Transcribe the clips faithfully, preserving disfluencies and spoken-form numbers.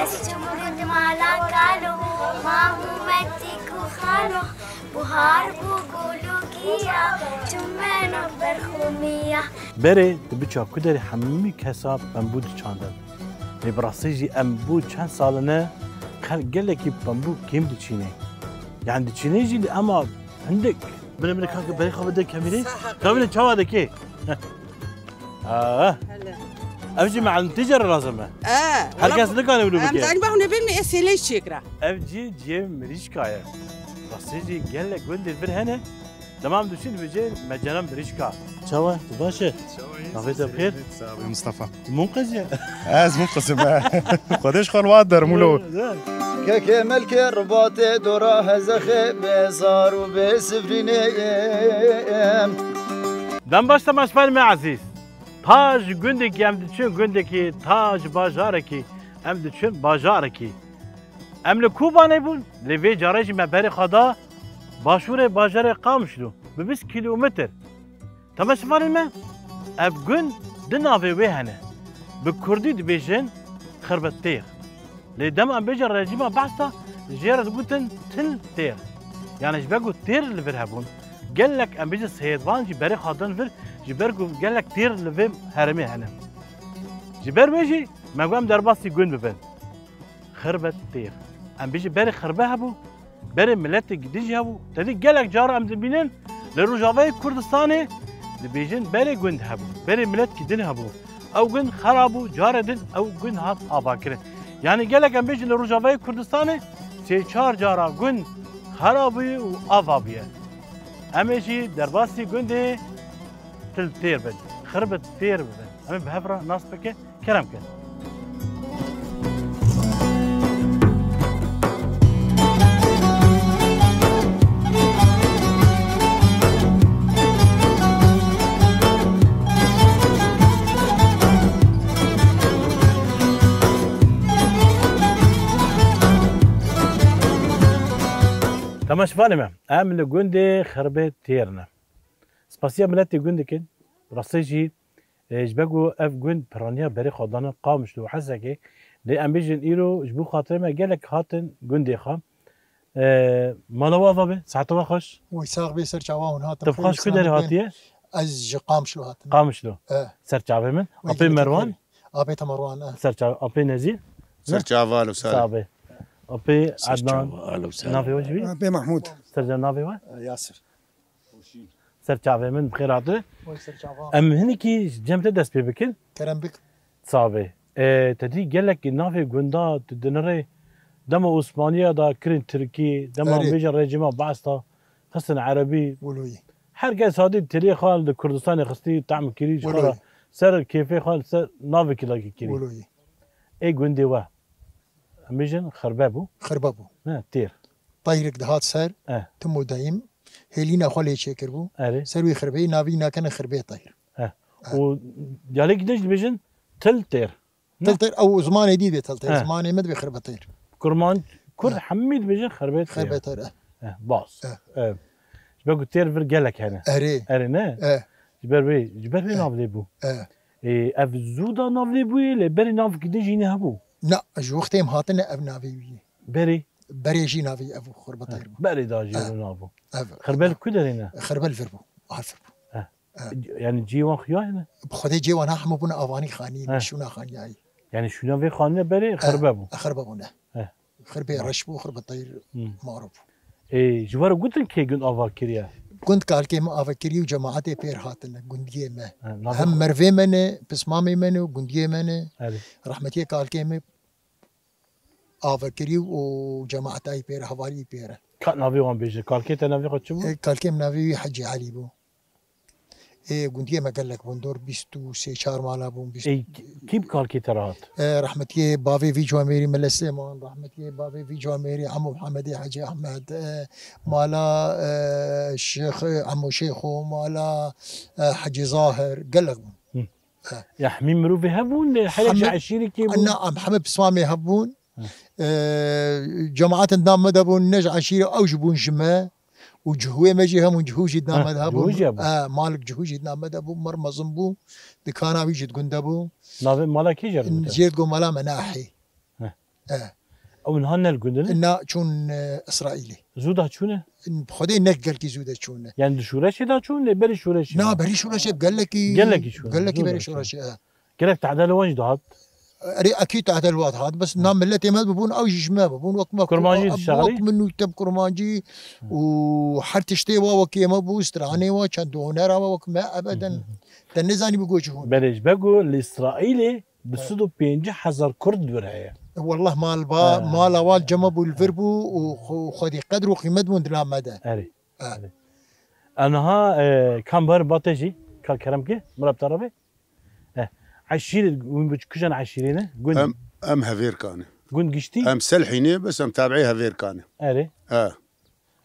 Ez çimû mala kalo, mamû metî ku xalo, buhar bû gul û giya, çûmeno berxûmiya. Berê di biça ku derê hemî kesa pembû diçandin. Lê bi rastî jî em bû çend salin e xelk gelekî pembû kêm diçînê. Yani diçînê jî lê ema hindik. Bine bine kanka berê xwe bide kemîrê. Kabine çawa dikê? Aa. Hele. Ev jî meelin tî jere lazim e. Ee, Her kes nikane wilo bike. Em zanî ba hûn ê bibînin, ê sêlê çêkira. Ev cî ciyê mirîşka ye. Rastî jî gelek gundê vir hene. Dema em diçin dibêjin meceran mirîşka. Çawa? Tu baş e? Çawa yî? Navê te bi xêr? Sağ ol, Mustafa. Tu Munqez ye? Ez Munqez im, he. Xwedê ji xwe li wat derim, wilo. Kekê melkê ribatê dora hezexê bê zar û bê sivrînê. Dem baş temaşevanê me ezîz. Ta ji gundekî em diçin gundekî, ta ji bajarekî em diçin bajarekî. Em li Kobanê bûn, lê vê carê jî me berê xwe da başûrê bajarê Qamişlo, bi bîst kîlometr. Temaşevanên me, ev gund du navê wê hene. Bi kurdî dibêjin Xirbetêr. Lê dema em bêjin rejîma Behs de jê re digotin Til Têr. Yani ji ber ku têr li vir hebûn, gelek em bêjin seyedvan jî berê xwe din vir, ji ber ku gelek têr li vê herêmê hene. Ji ber wê jî me got em derbasî gund bibin. Xirbet Têr. Em bêjin berê xirbe hebû, berê miletek din jî hebû. Te dî gelek cara em dibînin li Rojavayê Kurdistanê dibêjin berê gund hebû, berê miletkî din hebû. Ew gund xera bû, carê din ew gund hat avakirin. Yanî gelek em bêjin li Rojavayê Kurdistanê sê çar cara gund xera bûye û ava bûye. Em ê jî derbasî gundê Til Têr bin, Xirbet Têr bibin. Em ê bi hev re nas bikin. Kerem kin. Temaşevanê me, em li gundê Xirbê Têr ne. Spasiya miletê gund dikin. Rastî jî, e, ji ber ku ev gund piraniya berê xwe dane Qamişlo û Hesekê, lê em bêjin îro ji bo xatirê me gelek hatin gundê xwe. E, mala we ava be, seheta we xweş. Wey sax bê, ser çava hûn hatin. Tu xweş ku derê hatiye? Ez ji Qamişlo hatim. Qamişlo. E. Ser çavê min. Wey, apê Merwan. Apê te Merwan, e. Ser çavê, apê Nezîr. Ser çava, alo, Salih. Sax be. Apê Adnan. Ser çava, alo, Salih. Navê we jî bî? Apê Mahmud. Ser çava navê we? E, Yasir. Ser çavê min bi xêr hatî. Oy, ser çava. Em hinekî ji cem te dest pê bikin. Kerem bik. Sax be. E, te dî gelek navê gunda tu dinirê dema Osmaniya da kirin Tirkî, dema Erê. bêje rejîma Baas da xistin Erebî. Wilo yî. Her kes hatî tirê xwe li Kurdistanê xistî, tehm kirî ji xwe Wilo re yî. Ser kêfê xwe ser navekî da kirî. Wilo yî. Ê gundê we. Em bêjin xirbe bû. Xirbe bû. Ne, têr. Teyrik dihat ser, Eh. tim û deyim, hêlîna xwe lê çêkiribû. Erê. Ser wî xirbeyî navî nakene xirbê teyr. Eh. Eh. Û diyalekî din jî dibêjin Til Têr. Ne? Til Têr, ew zimanê dî bê Til Têr. Eh. Zimanê me dibê Xirbe Têr. Kurmanc, Kurd Eh. hemî dibêjin Xirbê Têr. Xirbe Têr, eh. Eh, bas. Eh. Eh. Ji ber ku têr vir gelek hene. Erê. Erê ne? Eh. Ji ber wê, ji ber wê Eh. nav lê bû. Eh. Ê, ev zû da nav lê bûyê, lê berê navkî din jî ne hebû. Na, ji wextê em hatine ev navê wî ye. Berê? Berê jî navê ev Xurbatayr bû. Berê da jî Eh. ev nav bû. Ev. Xirbel ku derê ne? Xirbel vir bû. Arfir bû. Eh. Eh. Yani cî wan xuya ne? Bi xwedê cê wan ha hemû bûne avanî xanî, Eh. şûna xaniyayî. Yani şûna vê xanîne berê xirbe bû. Xirbe bûne. He. Xirbê reş bû, xirbê teyr mar bû. Ê, ji we re gotin kê gund ava kiriye? Gund kalkê me ava kirî û cemaetê pêr hatine, gundiyê me. He, navê Hem xwe- mervê me ne, pismamê me ne û gundiyê me ne. Erê. Rehmetiyê kalkê me ava kirî û cemaetayî pêr, hevaliyî pêr e. Ka navê wan bêje, kalkê te navê xwe çi bû? Ê, kalkê min navê wî Hecî Elî bû. Ê, gundiyê me gelek bûn, dor bîst û sê çar mala bûn, bîst Ê, kî bi kalkê te re hat? Ê, rehmetiyê bavê vî camêrî Mele Sêman, rehmetiyê bavê vî camêrî Emo Mihemedê Hecî Ehmed, ê, mala, ê, Şêx, Emo Şêxo, mala, ê, Hecî Zahir, gelek bûn. Hı. Ê. Ya hemî mirovê hebûn, lê herek ji Hemî, eşîrekê bûn? Na, em hemî pismamê hebûn. Hı. Ê, cemaetin nav me de bûn, ne ji eşîrê ew jî bûn ji me. Û cihûyê me jî hebûn, cihû jî di nav me de hebûn. Cihû jî hebûn. Ê, malik cihû jî di nav me de bû, mir mezin bû. Dikana wî jî di gund de bû. Navê mala kê jê re dibû te? Jê re digo mala Menahê. Heh. Ê. Ew niha ne li gund in? Na, çûn, e, Îsraîlê. Zû da çûne? Bi Xwedê ne gelkî zû de çûne. Yani di şûreşê da çûn, lê berî şûreşê? Na, berî şûreşê gelekî, Gelekî çûne, gelekî zû berî de çûne. Şûreşê, e. Gelek tehde li wan jî dihat? Erê, ekîd tehde li wan dihat, bes na miletê me bibûn, ew jî ji me bibûn, wek me, Kurmancî wek, dişexilî? Wek min û te bi kurmancî û her tiştê wa wekî me bû, stranê wa, çend honera wa wek me, ebeden. Hı hı. Te nizanî bi goçî hûn. Belê, ji ber ku li Îsraîlê bi sed û pêncî hezar Kurd li vir heye. Wellah mal ba, He. mala wa cema bû li vir bû û xwe-, xwedî qedr û qîmet bûn di nav me de. Erê. He. Erê. Aniha, e, kam bar bate jî, ka kerem ke, mirab te re be. E, eşîrê, hûn bi kujan eşîrê ne? Gund. Em, em Hevêrkan e. Gund giştî? Em Selhî ne, bes em tabiê Hevêrkan e. Erê. E.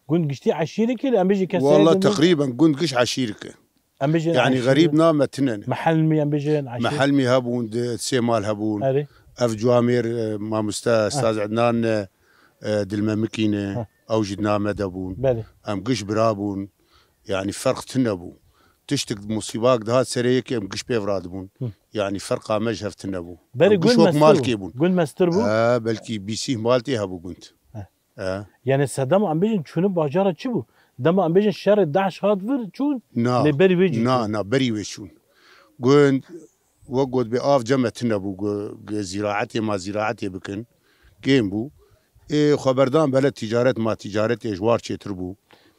Gund giştî eşîrek e, em bêjin kesayê Walla din. Teqrîben gund giş eşîrek e. Em bêjin Yani eşîrek. Xerîb na me tine ne. Mehelmî em bêjin eşîrek. Mehelmî hebûn, di sê mal hebûn. Erê. Ev camêr, e, mamoste, Ustaz Ednan, e, e, Dilmemikî ne. Heh. Ew jî di nav me de bûn. Belê. Em giş bira bûn. Yani ferq tune bû. Tiştik musîbak dihat serê yekê em giş pêv radibûn. Hı. Yani ferqa me ji hev tune bû. Berê Em giş gund wek mestir malkê bû. bûn. Gund mestir bû? E, belkî bîsîh mal tê hebû gund. Heh. E. Yani sedema em bêjin çûnî bajara çi bû? Dema em bêjin şerê DAIŞ hat vir çûn, Na. lê berî wê jî Na, çûn. na, berî wê çûn. Gund, wek got bê av cem me tune bû, gu-, gu-, zîraetê ma zîraetê bikin. Kêm bû. Ê xweberdan bele tîcaret ma tîcaretê ji war çêtir bû.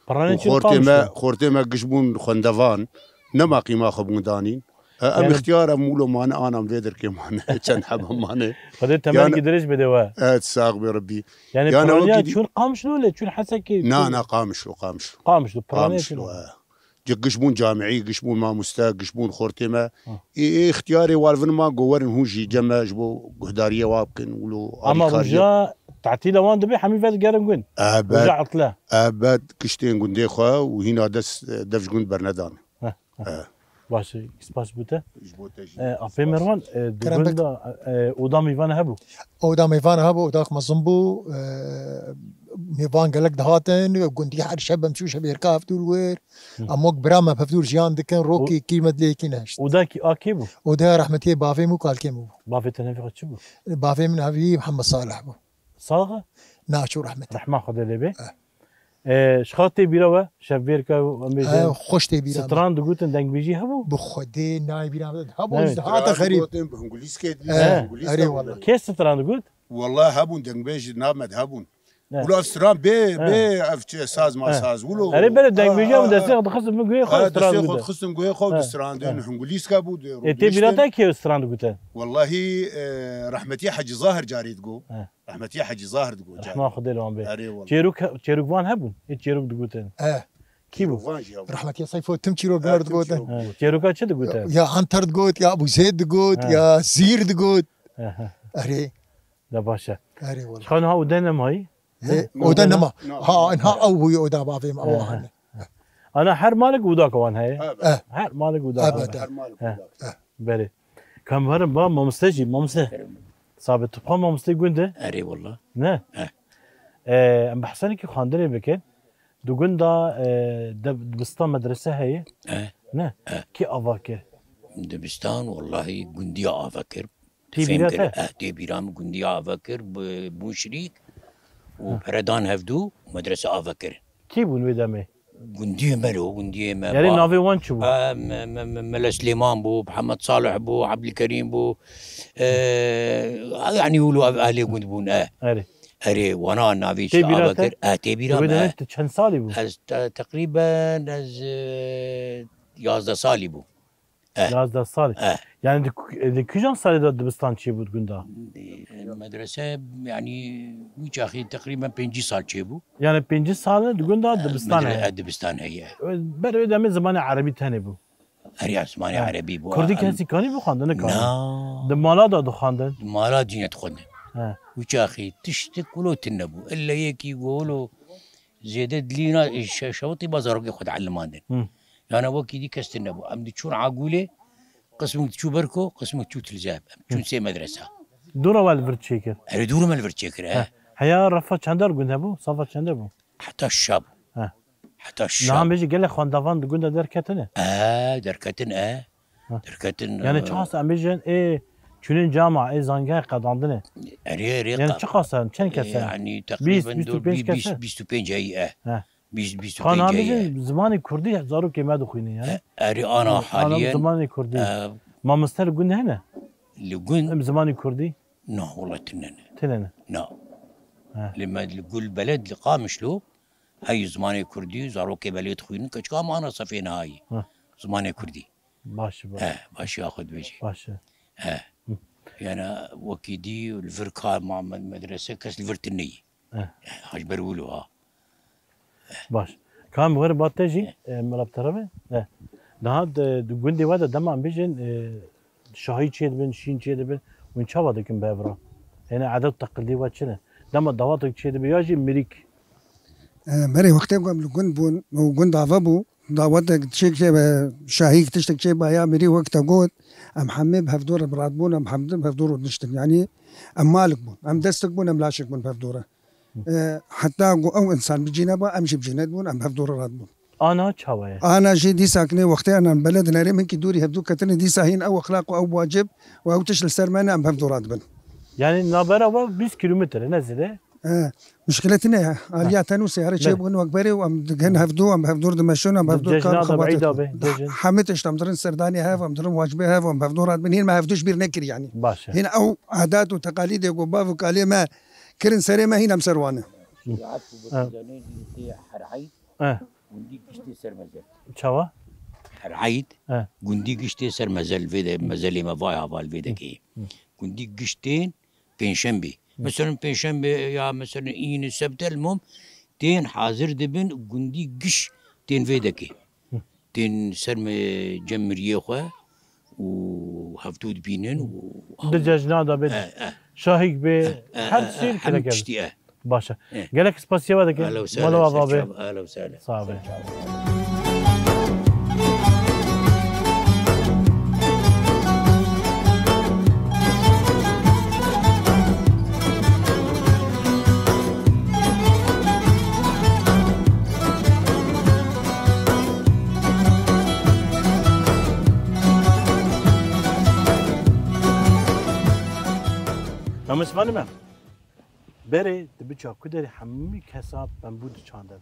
Piranê Û çi xortê qamş me, bû? xortê me giş bûn xwendevan. Nema qîma xwe bûn danîn. E, em Yani ixtiyar em wilo mane anam vê derkê mane. Çend hebe mane. Xwedê temelkî Yani dirêj bide we. Evet, sax be Rebbî. Yani Yani piraniya wekî dî- çûn Qamişlo lê çûn Hesekê Na, çûn na, Qamişlo, Qamişlo. Qamişlo, piraniya Qamişlo, çûn. e. Cik giş bûn camîî, giş bûn mamoste, giş bûn xortê me. Ha. Ê, ê, ixtiyarê walvin ma go werin hûn jî cem me ji bo guhdariyê wa bikin, wilo Ama alîkariyê. roja tatîla wan dibe hemî vedigerin gund. Ebed, Roja etle. ebed giştên gundê xwe û hîna dest, dev ji gund bernedan. Heh, heh. Eh. Baş e, spas bû te. Ji bo te jî Eh, Apê spas. Merwan, eh, di Kerem gund bik. de, eh, oda mêvan hebû? Oda mêvan hebû, odak mezin bû. Eh, mêvan gelek dihatin, gundî her şeb em çû şebê hêrka hevdûr wir. Hı. Em wek bira me hevdûr jiyan dikin, rokî O- kîmet lê yekî nehişt. Oda kî a kê bû? Oda rehmetiyê bavê min û kalkê min bû. Bavê te nevê xwe çi bû? Bavê min navî Mihemed Salih bû. Sax e? Na, çû rehmet. Rehma Xwedê lê bê. Eh. E, ji xwe tê bîra we, şevbêrka em bêjin. Eh, xweş tê bîra me. Stran digotin, dengbêjî hebû? Bi Xwedê nayê bîra me. Hebû, Evet. ji hate Stran xerîb. digotin, bi hingulîskê Eh, dibî, erê hingulîskê wala. dibî. Kê stran digot? Wala hebûn, dengbêj di nav me de hebûn. Ne. Wilo ev stran bê, Eh. bê ev çi saz ma Eh. saz, wilo. Erê bere dengbêjî Ah, em ah, destê ah. xwe dixistin min guhê xwe Ha, stran destê xwe digotin. dixistin guhê xwe, Eh. di stran de Eh. hingulîska bû, de Eh, tê bîra rûdiştê. te kê stran digotin? Wallahî, eh, rehmetî Hecî Zahir carî digo. Eh. Rehmetî Hecî Zahir digo carî. Rehma Xwedê li wan bê. Erê wala. Çêrok, çêrok van hebûn? Ê çêrok digotin. Eh. Kî bû? Van jî hebû. Rehmetî Seyfo tim çîrok nar digotin. Çêrok digot. Eh, çêroka çi digotin? Ya Anter digot, ya Ebû Zeyd digot, Eh. ya Zîr digot. Eh, eh. Erê. De baş e. Erê wala. Ji xwe niha û de nemayî? He, Ne? oda nema. No. Ha, ha, ew bûye oda bavê me, He, ew he. hane. Ana her malek oda ke wan heye. Evet. Eh. Her malek oda Evet, heye. evet. Her malek He. oda. Eh. Belê. Kam herin ba mamoste jî, mamoste. Sabit tu xwe mamoste gund e? Erê wala. Ne? Eh. E, em behsenekî xwendinê bikin. Di gunda, e, de, dibistan medrese heye? Eh. Ne? Eh. Kî ava kir? Dibistan wallahî gundiya ava kir. Tê Fêm bîra kir, te? eh, tê bîra min gundiya ava kir, bi, bûn şirîk û Hı. pere dan hevdû û medrese ava kir. Kî bûn wê demê? Gundiyê me lo, gundiyê me. Yanî ba- navê wan çi bû? E, me, me, me, Mele Silêman bû, Mihemed Salih bû, Ebdulkerîm bû. E, yanî wilo ev ehlê gund bûn, e. Erê. Erê, wana navî Tê bîra te? Abakir, e, tê bîra Tê bîra me, te e. Tu çend salî bû? Ez te-, teqrîben ez, e, yazdeh salî bû. E. Yazdeh salî. E. Yanî di ku-, di kîjan salê de dibistan çêbû di gunda? E, medrese, yanî wî çaxê teqrîben pêncî sal çêbû. Yanî pêncî sal e di gunda dibistan heye? E, dibistan heye. Ber wê demê zimanê erebî tenê bû. Erê, zimanê erebî bû. Kurdî kesî kanî bixwendin, nikanî? Na. Di mala de dixwendin? Di mala cî ne dixwendin. He. Wî çaxê tiştik wilo tune bû. Illa yekî go wilo zêde dilîna şe-, şewitî ba zarokê xwe dielimandin. Hı. Yana wekî dî kes tune bû. Em diçûn Agûlê, qismik diçû Berko, qismik diçû Tilzeb. Em çûn sê medresa. Dûra we li vir çêkir? Erê, dûra me li vir çêkir, he. He. Heya refa çendar gund hebû? Safa çende bû? Heta şeş bû. He. Heta şeş. Niha bêjî gelek xwendavan di gunda derketine? E, derketin, e. Ha. Derketin, Yanî e, çiqas em bêjin, ê çûnên cama, ê zangehê qedandine. Erê, erê, Yanî qa- çiqas e, çend kes e? Yanî Bîst, teqrîben bîst û pênc kes e? Bîst, bîst û pênc heyî e. He. Bîst, bîst û pênc heyî e. Zimanê kurdî zarokê me dixwînin yanî. E, erê, ana Ana haliyen, zimanê kurdî. E, Mamoste li gund hene? Li gund? Em zimanê kurdî? Na, wela tune ne. Tune ne. Na. He. Li me, li gul beled, li Qamişlo, hey zimanê kurdî, zarokê belê dixwînin, keçika em ana sefê nihayî. He. Zimanê kurdî. Baş e, baş. He, başiya xwe dibêjî. Baş e. He. Hı. Yani wekî dî li vir ka ma-, med-, medrese kes li vir tune yî. Eh. Haj ber wilo ha. Baş. Kam were ba te jî, eh, mela bi te re be? Eh. Daha di, di gundê we de dema em bêjin, eh, şahî çêdibin, şîn çêdibin, hûn çawa dikin bi hev re? Hêne edet teqilîdê we çi ne? Dema dawatek çêdibe ya jî mirîk? Eh, berê wextê ku em li gund bûn û gund ava bû, dawetek çêk çê be, şahîk tiştek çê be ya mirî wek te got, em hemî bi hevdû re bi radbûn, em hemî bi hevdû re diştin. Yanî em malik bûn, em destek bûn, em laşek bûn bi hevdû re. E, heta ku ew însan bi cî neba, em jî bi cî nedibûn, em bi hevdû re radibûn. Ana çawa ye? Ana jî dîsa kinê wextê ana beled nerê min kî dûrî hevdû ketine, dîsa hîn ew exlaq û ew wacib û ew tişt li ser me ne, em bi hevdû radibin. Yanî navbera we bîst kîlometre ne zêde? E, muşkileti ne ye. Aliya tenûsê here çê bûn wek berê û em digin hevdû, em bi hevdû dimeşin, em bi hevdû kar xebatê. Hemî tişt em dirin serdanê hev, em dirin wacibê hev, em bi hevdû radibin. Hîn me hevdû ji bîr nekir yanî. Baş e. Hîn ew adat û teqalîdê ku bav û kalê me kirin serê me hîn em ser wan e. Şerîat ku bi zanîn li tê her eyd, Eh. Gundî giştê ser mezel. Çawa? Her eyd, Eh. Gundî giştê ser mezel, vê de mezelê me vay hava li vê dekê. Hı. Gundî giştên pêncşembê. Hı. Mesela pêncşembê ya mesela îni sebte li mom tên hazir dibin gundî giş tên vê dekê. Hı. Tên ser me cem miriyê xwe û hevdû dibînin û Di cejna de bê, Eh, eh. Şahîk bê, Eh, eh, her eh, tiştê eh, hemî kirek e. Tiştî, eh. Baş e. Eh. Gelek spasiya we dikim. Ehla û sehla, Mala we ser bê. Çav, ehla û sehla. Sağ be. Em Osmanî me. Berê di biça ku derê hemî kesa pembû diçandin.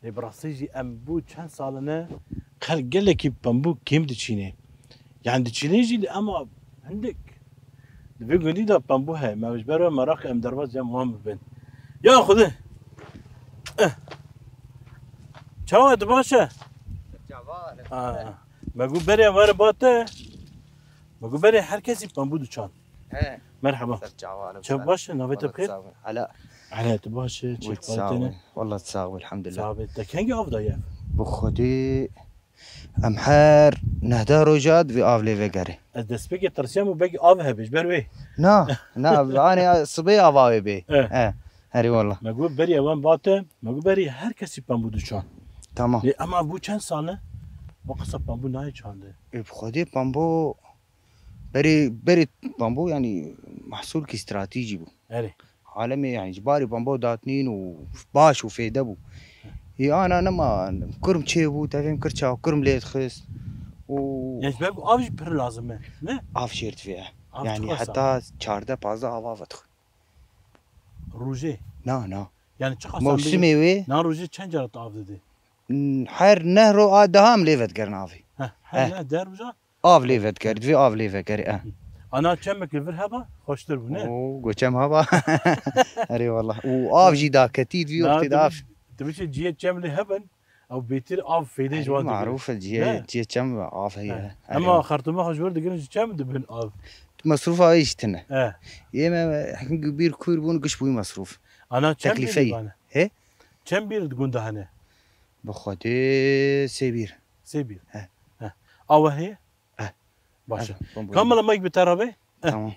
Lê bi rastî jî em bû çend sal in e xelk gelekî pembû kêm diçînê. Yani diçînê jî lê ema hindik. Di vê gundî de pembû heye. Me ji ber we meraq em derbas cem wan bibin. Ya Xwedê. Eh. Çawa tu baş e? Çawa, Aa, me got berê em were ba te. Me got berê her kesî pembû diçan. He. Merhaba. Ser çawa, alem Çaw sağ. Baş e, navê te bixêr? Ela. Ela, tu baş e, çi xalatê ne? Wallah sağ ol, elhamdülillah. Sağ ol. Te kengî av daye? Bi Xwedê em her nehda roja divê av lê vegere. Ez destpêkê tirsiyam û belkî av hebe ji ber wê. Na, na, anê sibê ava wê bê. Eh. Eh, herî wallah. Me got berî ewan bate, me got berî her kesî pembû diçan. Tamam. Lê ema bû çend sal e? Bu qisa pembû nayê çandê. E, bi Xwedê pembû Berê, berê bambo, yanî, mehsûlkî stratejî bû. Erê. Alemê, yanî, ji barî bambo datnîn û baş û fêde bû. Ê ana nema, kurm çêbû, tevêm kir çaw, kurm lê dixist û Yani ji ber ku av jî pir lazim e, ne? Av şêr divê. Av Yani, çiqas heta çardeh pazdeh av, av dixwe. Rojê? Na, na. Yani, çiqas Mewsimê wê? Na rojê çend cara tu av didî? Her nehro a daha em lê vedigerin avê. Heh, her Eh. ne der uca. Av lê vediger, divê av lê vegerê. Eh. Ana çemek li vir heba, xweştir bû, ne? Oo, goçem haba. Erê wallah. Û av jî daketî, divê Na, wextê de tu av. bi-, tu biçî ciyê çem lê hebin, ew bêtir av fêdê ji Erê wan digire. marûf e, ciyê, Ne? ciyê çem ve av heye. He. Erê Ema wallah. xertûma xwe ji wir digirin ji çem dibin av. Mesrûfa wê jî tune. He. Yê me, me, hingî bîr kûr bûn, giş bûyî mesrûf. Ana çem Teklîfe bîr yî. bane? He? Çem bîr di gunda hene? Bi Xwedê sê bîr. Sê bîr. He. He. Awe heye? He. Baş e. He, bon, bon. Kamela mayk bi te re be? Tamam.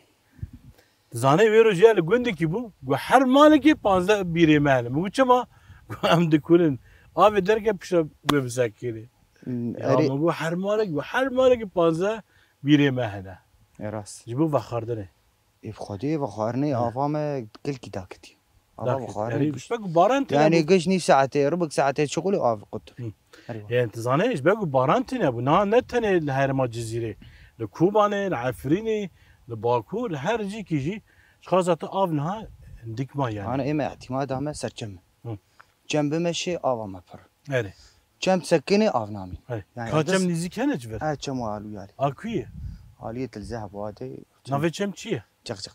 Zanê wê rojê li gundekî bû, got her malekê panzdeh bîrê me hene. Min got çima? Got em dikunin. Avê derke piştre wê bisekirê. Hmm, Ya erê. min got her malek, got her malekê panzdeh bîrê me hene. E, rast. Ji bo vexwardinê. Ê, bi Xwedê vexwarinê Ya. ava me gelkî daketî. Ava Daketî. vexwarinê Erê, giş. bişbek baran tine Yani bû. giş nîv saetê, rubik saetê şixulê av qut. Hı. Erê wa. Yani tu zanê, ji bek baran tine bû. Niha ne tenê li herêma Cizîrê. Li Kobanê, li Efrînê, li Bakur, li her cîkî jî. Ji xwe zaten av niha hindik ma yani. Ana ê me îtîmada me ser çem. Hı. Çem bimeşê, ava me pir. Erê. Çem sekinê, av namî. Erê. Yani Ka çem dest- nîzîk hene ji vir? Ha, çem wa alû yarî. A ku ye? Aliyê Tilze Hebwa de. Navê çem çi ye? Cixcix.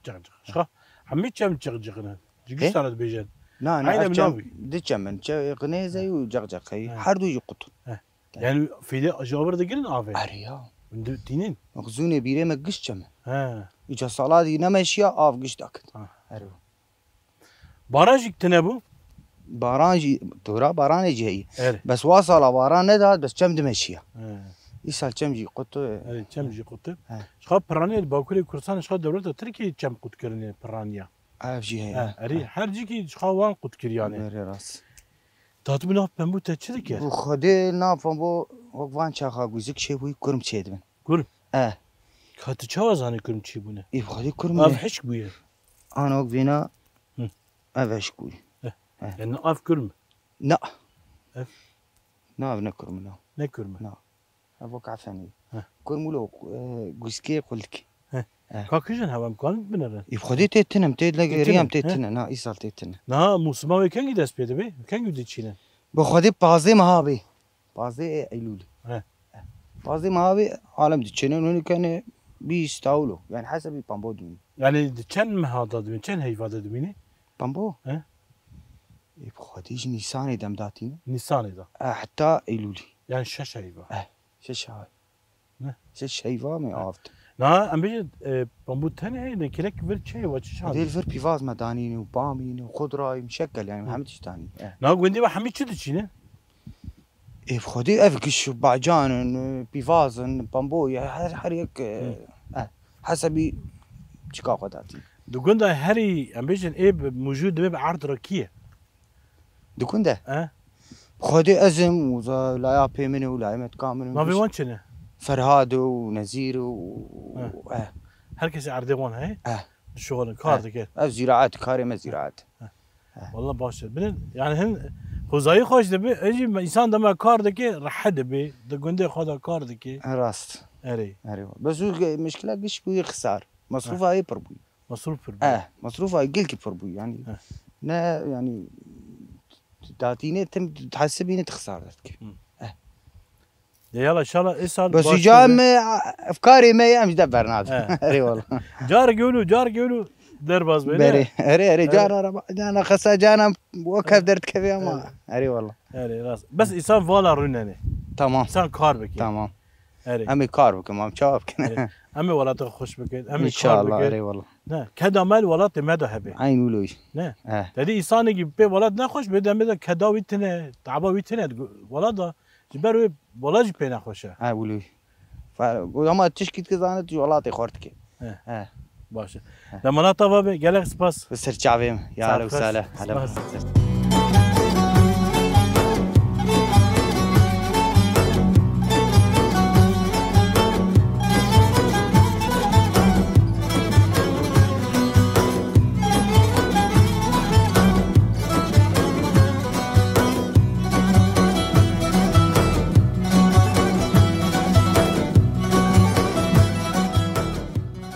Cixcix. Şixa, hemî çem cixcix ne. Ji He? giş tane dibêjin. Na, na, Aynen ev çem, navê. di çem in. Çe-, Qinêzey û Cixcixey. He. Her du jî qut. He. Yani fêdê ji vir digirin avê? Erê ya. Hûn di-, tînin? Zûnê bîrê me giş çem e. He. Îca sala dî nemeşiya av giş dakit. Ha. Erê. Baran jî tine bû? Baran jî, dora baranê jî heye. Erê. Bes wa sala baran nedat, bes çem dimeşiya. He. Îsal çem jî qut. Erê, çem jî qut. He. Ji xwe piranê li Bakurê Kurdistanê ji xwe dewleta Tirkiyê çem qut kirine piraniya. Ev jî heye. He, erê, He. her cîkî ji xwe wan qut kiriyane. Erê rast. Tatbû nav pembû te çi dike? Bi Xwedê nav pembû wek van çaxa guzik çêbûyî kurm çêdibin. Kurm? E. Ka tu çawa zanî kurm çêbûne? Ê, bi Xwedê kurm Ev ne. hişk bûye. Ana wek vêna Hı. ev hişk bûyî. Eh. Eh. Yani ev kurm? Na. Ev? Na, ev ne kurm, na. Ne kurm? Na. Ev wek efenî. Heh. Kurm wilo, e, guskê qulik. Heh. Eh. Ka kijin hewa em kanin binerin? Ê, bi Xwedê tê tinim, tê Tê legeriya em tinim, tê he? tine, na, îsal tê tine. Na, musima wê kengî dest pê dibe? Kengî diçînin? Bi Xwedê pazdeh meha bê. Pazdeh Eylûlê. He. Pazdeh meha bê alem diçêne, nûnî kene bîst tawlo. Yani hesabî pambo dûn. Yani di çend meha da dibin, çend heyva da dibînî? Pambo? He. Ê, bi Xwedê ji Nîsanê dem datîne. Nîsanê da. E, heta Eylûlê. Yani şeş heyva. E, şeş heyva. Ne? Şeş heyva me avt. Na, em bêjin, e, pambo tenê heye, ne kelek vir çi heyva, çi şan? Dêl vir pîvaz me danîne û bamîne û xudrayî, muşekkel, yani Hı. hemî tişt danîne. E. Na, gundî ve hemî çi diçîne? Ê, bi Xwedê ev giş bacan in, pîvaz in, pambo ye, her, her yek, e, Hı. e, hesabî çika xwe datî. Di gunda herî, em bêjin, ê bi Mûjû dibê bi erd re kî ye? Di gunda? E? Bi Xwedê ez im, û za-, laya pê min û layê me tika min û Navê giş- wan çi ne? Ferhad û Nezîr û, He. e. Her kesê erdê wan heye? E. Dişuxulin, kar E. dike. Ev zîraet, karê me zîraet. He. He. Wallah baş e. Bilin, yani hin xwezayî xweş dibe, ê jî me-, însan dema kar dike, rehet dibe, di gundê xwe de kar dike. He, rast. Erê. Erê. Bes û ge-, mişkila giş bûyî xisar. Mesrûfa He. yê pir bûyî. Mesrûf pir bûyî. Eh, mesrûfa gelkî pir bûyî, yani. He. Ne, yani, datînê tim hesibîne xisar dike. Hı. Eh. De yala, şala, ê sal Bes baş îca be. me, efkarê me ye, em ji de bernadin. He. Erê wala. Carek wilo, carek wilo derbas be, ne? Berê, erê, erê, Erê. cara re ba-, cana xesa cana wek hev derdikeve ama. Erê. Erê wala. Erê, rast. Bes însan vala rûnenê. Tamam. Însan kar bike. Tamam. Erê. Em ê kar bikin, em çawa bikin? Erê. Em ê welata xwe xweş bikin, em ê kar İnşallah, bikin. erê wala. Ne, keda me li welatê me de hebe. Eyn wilo. Ne. Eh. Te dî însanekî pê welat nexweş be, demê de keda wî tine, taba wî tine, welat da. Ji ber wê welat jî pê nexweş e. Eh, wilo. Fa-, ama tişkî dike zane tu welatê xwe dike. Eh. Eh. Baş e. Eh. Demana te va be, gelek spas. Bi ser çavê min. Ya Sağ ol, ol. Sağ ol. Sağ ol.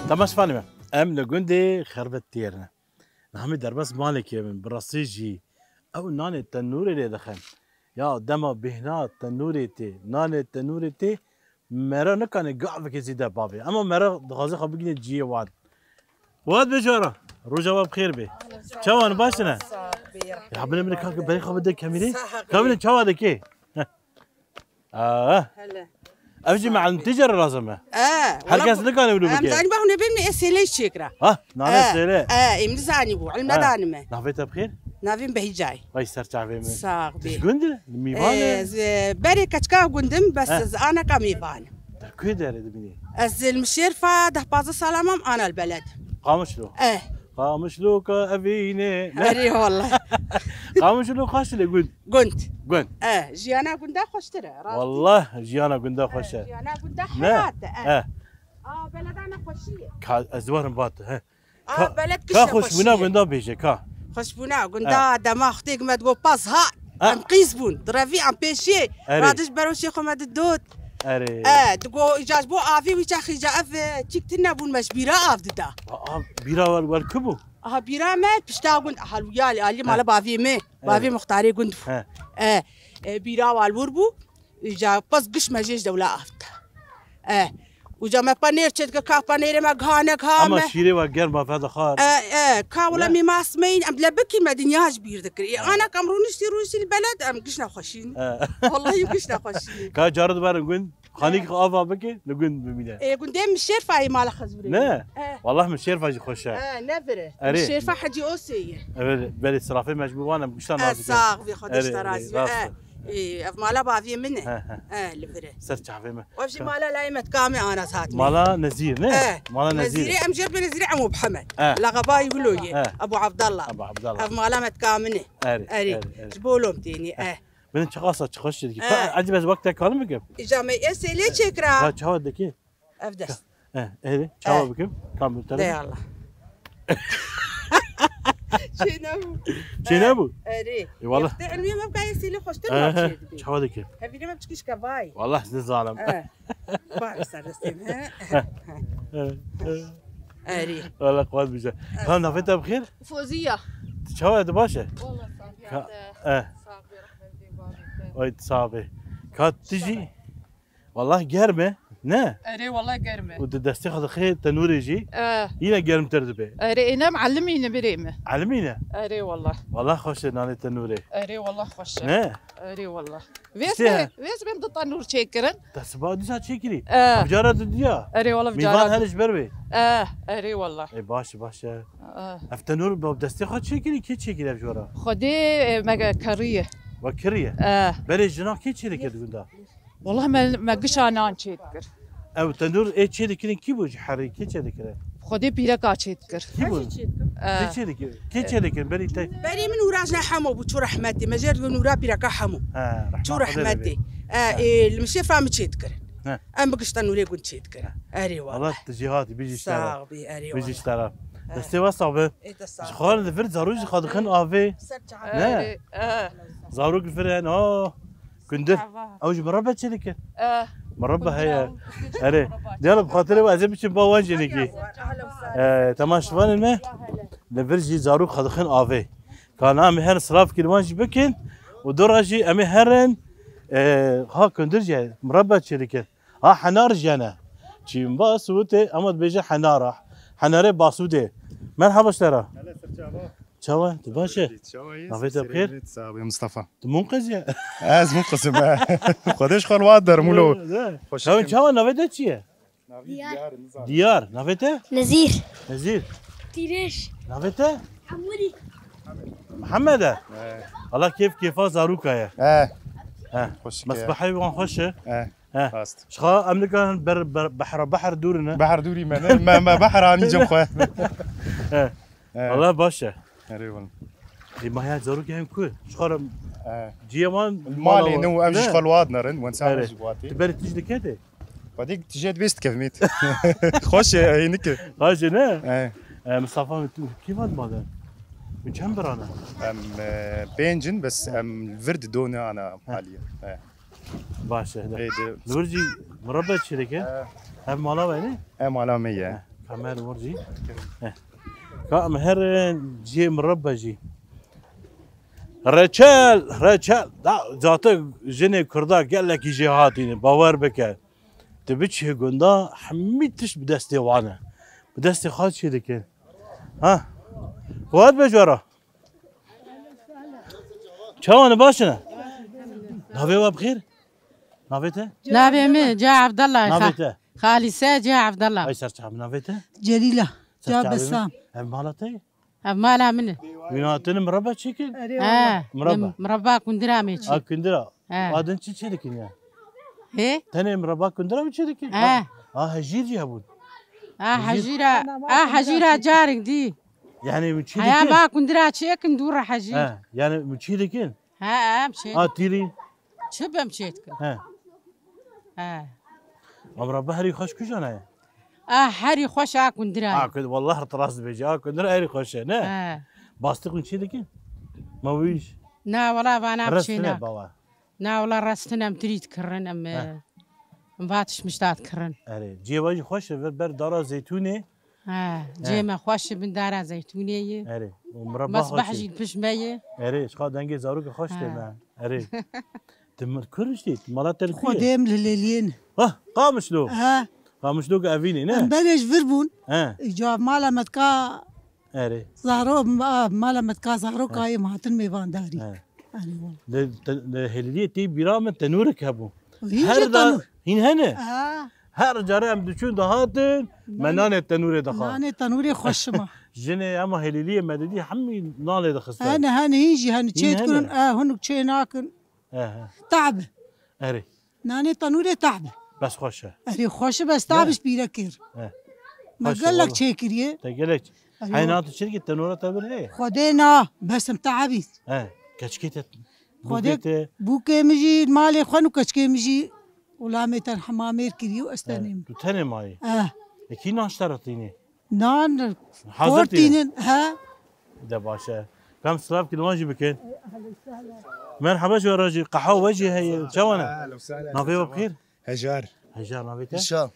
Temaşevanê me, em li gundê Xerbet Têr ne. Niha em ê derbas malekê bin, bi rastî jî ew nanê tenûrê lê dixin. Ya dema bêhna tenûrê tê, nanê tenûrê tê, mera nikane gavekê zêde bavê. Ema mera dixwaze xwe bigihîne cihê wan. Wat bêjara, roja we bi xêr bê. Çawa ne, baş ne? Sağ ol, bêya. Ya binê min kake berê xwe bide kamîrê. Sağ ol. Kamîrê çawa dike? Heh. Aa. Hele. Ev jî me'lim tê cere lazim e. Ee, her kes nikane wilo bike. Em zanî ba hûn ê bêne ê sêlê çêkira. Ha, nane sêlê. Ee, em nizanî bû, ilim nedanime. Navê te bi xêr? Navê min Behîcay. Vay ser çavê min. Sağ bê. Tu ji gund î? Mîvan î? Ee, ez, e, berê keçika gund im, bes ez aneka mîvan im. Te ku derê dibînî? Ez li Mişêrfa deh pazdeh sala mam, ana li beled. Qamişlo. Eh. Qamişlo ka evîne. Erê wallah. Qamişlo xweş lê gund. Gund. Gund. Eh, jiyana gunda xweştir e, rastî. Wallah, jiyana gunda xweş e. Eh, jiyana gunda heyat e, eh. Eh. A, beleda ne xweşî ye. Ka, ez warim bat, he. A, beled ka kişte xweşbûna xweşî ye. Gunda bêje, ka. Xweşbûna gunda, eh, dema xwtêk me digot pas ha, eh, em qîz bûn. Direvî em pêşiyê. Erê. Radij beroşê xwe me didot. Erê. Eh, digot, îca ji bo avê wî çaxî ca ev, e, çîk tune bûn me ji bîra av dida. A, a, bîra wel, wel ku bû? Aha, bîra me pişta gund, aha, ya alî, alî, he, mala bavê me, he, bavê muxtarê gund bû. He. E, e, bîra wal wir bû, îca pas giş me jê ji dewla avta. E, uca me panêr çêdike, ka panêrê me gihane, giha me. Ama şîrê we germ bavê dixwar. E, e, ka wila, he, mîmas me yîn, em lebikî me dinya ji bîr dikir. E, he, ana kam rûniştî, rûniştî li beled, em giş nexweşîn. He. Wallahî giş nexweşîn. Ka carid werin gund. Xanîk xwe ava bike, li gund bimîne. Ê, gundê Mişêrfayê mala Xezûrê. Ne? Eh. Wallah Mişêrfa jî xweş e. Eh, ne vir e. Erê. Mişêrfa Hecî Osê ye. Evet, belê sirafê mecbûr wan em gişta, eh, nazik e. Sax bî, Xwedê ji te razî be. Rast e. Eh, ê, ev mala baviyê min e. He, he. Eh, li vir e. Ser çavê min. Ev jî mala layê me dika me ana hat me. Mala Nezîr, ne? Eh, mala Nezîr. Nezîrê, em jê bi Nezîrê Emo Bihemed. Eh. Laqeba wilo ye. Eh. Ebu Abdallah. Ebu Abdallah. Ev mala me dika min e. Erê, erê, erê. Ji bo lom tênî, eh. Binin çiqasa çi xweş dikî. He. Ka, ecib ez wek te karim bikim? Îca me ê sêlê çêkira. Ha, çawa dikî? Ev dest. He, erê, çawa bikim? Kam bi te. De Allah. Çê nebû. Çê nebû? Erê. E, wallah. Te ilmî me bika ê sêlê xweştir, he, ma çê dibî. Çawa dikî? Hevîrê me biçkî şkevayî. Wallah, ez nizanim. He. Bari ser destê me. He, he. Erê. Wallah, qewet bije. He. Ka navê te bi xêr? Foziya. Tu çawa, tu baş e? Wallah, sax. Ka, e. Sax be, rehmetê babê te. Oy, tu sax be. Ka tu jî? Wallah germ e, ne? Erê, wallah germ e. Û di destê xwe dixê tenûrê jî, e, yine germtir dibe. Erê, êne me'limî ne birê me. Elimî ne? Erê, wallah. Wallah xweş e nanê tenûrê. Erê, wallah xweş e. Ne? Erê, wallah. Vêz be, vêz be em du tenûr çêkirin. Te siba dîsa çêkirî? E. Ev cara tu diya? Erê, wallah, mîvan cara her tu. Ji ber wê. E, erê, wallah. E, baş e, baş e. E. Ev tenûr bi destê xwe çêkirî? Kê çêkirî ev jora? Xwedê, e, me kiriye. We kiriye? E. Berê jina kê çêdikir di gunda? Wallah me, me gişa nan çêdikir. Ew tenûr ê çêdikirin kî bû ji herî? Kê çêdikire? Xwedê pîreka çêdikir. Kî bû? E. Kê çêdikir? Kê çêdikir? Berî te. Berî min ûra jina Hemo bû, çû rehmetê. Me jê re digo nûra pîreka Hemo. He, çû rehmetê. E, ê, li Mişêfa min çêdikirin. He. Em bi gişta nûrê gund çêdikirin. He. Erê wallah. Allah tu jî hatî, bijî ji te re. Sax bî, erê wallah. Bijî ji te re. He. Destê we sax be. Ê, te sax. Ji xwe li vir zarok jî xwe dixin avê. Ser çav. Ne? Erê, e. Zarok li vir hene, o. Kundir. Ew jî mirebe çêdike? E. Mirebe heye. Erê. Diyala bi xatirê we ez ê biçim ba wan jî nekî. E, temaşevanên me. Li vir jî zarok xwe dixin avê. Ka na em ê herin silav kir wan jî bikin. Û dora jî em ê herin, e, ha kundir jî mirebe çêdike. Ha henar jî hene. Çîmba Sûtê, ema dibêje henara. Henarê Basûdê. Merhaba ji te re. Hele ser çava. Çawa? Tu baş e? Çawa yî? Navê te bi xêr? Sağ ol, Mustafa. Tu munqez ye? Ez munqez im, he. Xwedê ji xwe li wa der, mulo. Xweş. Çawa, çawa navê te çi ye? Diyar. Diyar. Navê te? Nezîr. Nezîr. Tîrêj. Navê te? Hemûrî. Mihemed e? He. Allah kêf kêfa zaroka ye. He. He. Xweşik e. Mesbehê wan xweş e. He. He. Rast. Ji xwe em nikarin ber, ber, behra, behr dûr in e. Behr dûrî me ne. Me, me behr anî cem xwe. He. He. Allah baş e. Erê wala. Ê, ma ya zarokê em ku? Ji xwe re, he, ciyê wan malê ne û em jî ji xwe li wa dinerin, wen sar jî watê. Tu berê tij diketê? Xwedê tijê dibê dikevmêt. Xweş e, hênik e. Xweş e, ne? He. E, Mistefa, tu kî vat made? Min çend birane? Em, e, pênc in, bes em vir di done ana, he, alî. He. Baş e, de. Ê, de. Li wir jî mirebe çêdike. He. Ev mala we ne? Ev mala me ye. He. Kamer wir jî. He. Ka em herin cihê mirebe jî. Reçel, reçel. Da, zaten jinê Kurda gelekî jêhatî ne, bawer bike. Tu biçî gunda, hemî tişt bi destê wan e. Bi destê xwe çê dikin. Ha? Xwat be cara. Çawan e, baş e? Navê we bi xêr? Navê te? Navê min Ca Evdela. Navê te? Xalîse Ca Evdela. Ay ser çav, navê te? Celîla. Ser Ca çavê min. Besam. Ev mala te ye? Ev mala min e. Wîna hatine mireba çêkin? Erê, he, mireba. Mireba kundira me çê. A kundira. He. A din çi çê dikin ya? He? Tenê mireba kundira mi çê dikin? He. A, a hejîr jî hebûn. A hejîr. Hejîra, a hejîra carek dî. Yani mi çê dikin? Heya ma kundira çêkin dû re hejîr. He, yani mi çê dikin? He, em çê. A tîrî? Çi bem çê dikin? He. He. Amra behrî xweş kujan e? A herî xweş a kundira ye. A kund-, wallah tu rast dibêjî. A kundira herî xweş e, ne? He. Bastiqin çi dikin? Ma wî iş. Na wala vana. Rest çê ne nak. Baba. Na wala rest ne, em tirî dikirin, em, he, em vat şmiştat kirin. Erê, ciyê jî xweş e, vir ber dara zeytûnê. He, he. Cê me xweş e, bin dara zeytûnê ye. Erê, û mireba xweş e. Mesbeh jî pişt me ye. Erê, çiqa dengê zarokê xweş tê me. Erê. Tu mir-, kur işte, tu mala te li ku ye? Xwedê em li Lêliyê ne. Ha, Qamişlo. Ha. Qamişlo ki evînê, ne? Em berê ji vir bûn. He. Îca mala me dika. Erê. Zaro, ma-, mala me dika Zaro, he, kayê me hatin mêvandarî. He. Erê wala. Li te-, li Hêliliyê tê bîra min tenûrek hebû. Hîn jî tenûr. Her da-, hîn hene? Ha. Her care em diçûn dihatin, me nanê tenûrê dixwar. Nanê tenûrê xweş ma. Jinê ema Hêliliyê me didî hemî nanê dixistin. Hene, hene, hîn jî hene. Hîn çê dikirin, hene. E, hunuk çê nakin. Ehe. Tahb. Erê. Nanê tenûrê tahb. Bes xweş e. Erê xweş e, bes tahb ji pîre kir. He. Me gelek çêkiriye. Te gelek. Erê. Heyna tu çirkî tenûra te bir heye? Xwedê na, bes em tahbî. He. Keçikê te, Xwedê bûkê te. Bûkê min jî, malê xwe û keçikê min jî, ulamê te hemamêr kiriye û ez tenê me. He. Tu tenê mayî? He. E kî nan ji te re tînê? Nan hazir tînin, he. De baş e. Kam silav ki wan jî bikin. Merhaba ji we re jî. Qehwa we jî heye. Çawan e? Navê we bi xêr? Hejar. Hejar navê te? Hîşam.